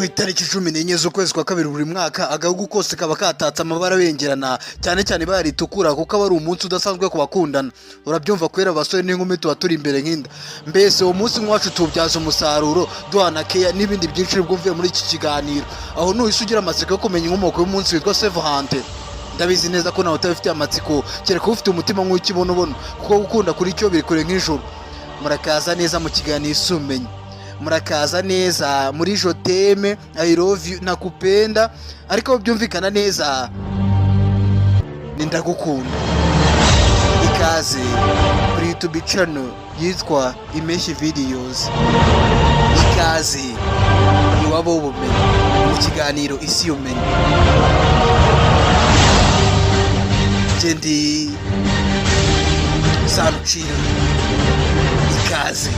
Ku itariki 14 z'ukwezi kwa kabiri buri mwaka, agahugu kose kaba katatse amabara abengerana, cyane cyane ibara ritukura, kuko aba ari umunsi udasanzwe ku bakundana. Urabyumva, kubera abasore n'inkumi tuba turi imbere nk'inda. Mbese uwo munsi nk'uwacu tuwubyaza umusaruro, duhana keya n'ibindi byinshi bwumviye muri iki kiganiro. Aho nuhise ugira amatsiko yo kumenya inkomoko y'umunsi witwa Saint Valentin. Ndabizi neza ko nawe utabifitiye amatsiko, kereka ufite umutima nk'uw'ikibonobono, kuko gukunda kuri cyo biri kure nk'ijuru. Murakaza neza mu kiganiro Isumenyi, murakaza neza muri je t'aime, I love you, nakupenda, ariko byumvikana neza ni ndagukunda. Ikaze kuri YouTube channel yitwa Impeshyi Videos, ikaze iwabo w'ubumenyi mu kiganiro Isi y'Ubumenyi. Njye ndi Sarucira, ikaze.